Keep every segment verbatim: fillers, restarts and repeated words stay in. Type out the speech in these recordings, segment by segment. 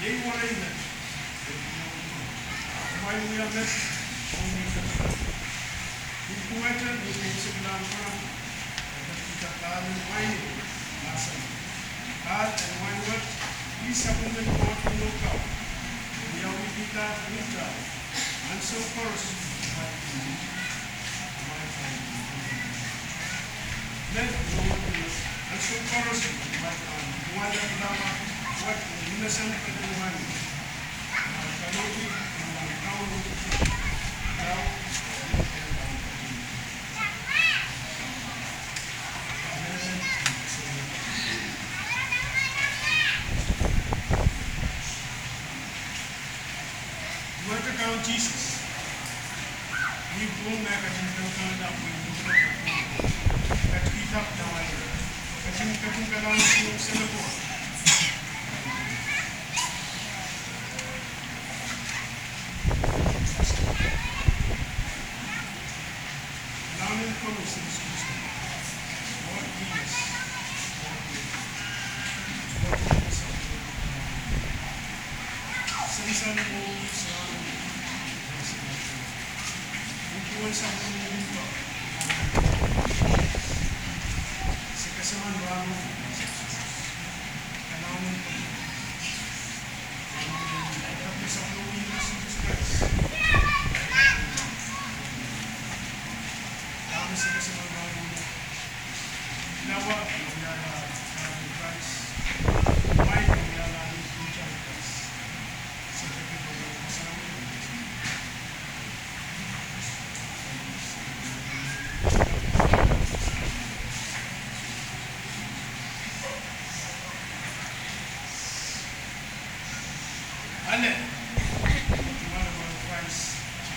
Iei werei met, amwail wia met ong ni kepina. Ih duwehte ni keimwseklahn koaros, e kepikihda kahl en wain, mahsanih: Kahl en wain wet, ih sapwellimen Koht Nohkau, me wiawihkihda ni kitail ansou koaros. Met, ansou koaros, me kumwail pahn nimenseng pahn wain. Duwehte Kaun Sises, ih pwung me ketin kalahngan, ih pwung me ketin kalahngan, ketin, ketin kalahngan sang Semen Koht. Ale, kumwail Krais,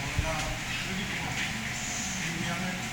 kumwail, kumwail, kumwail,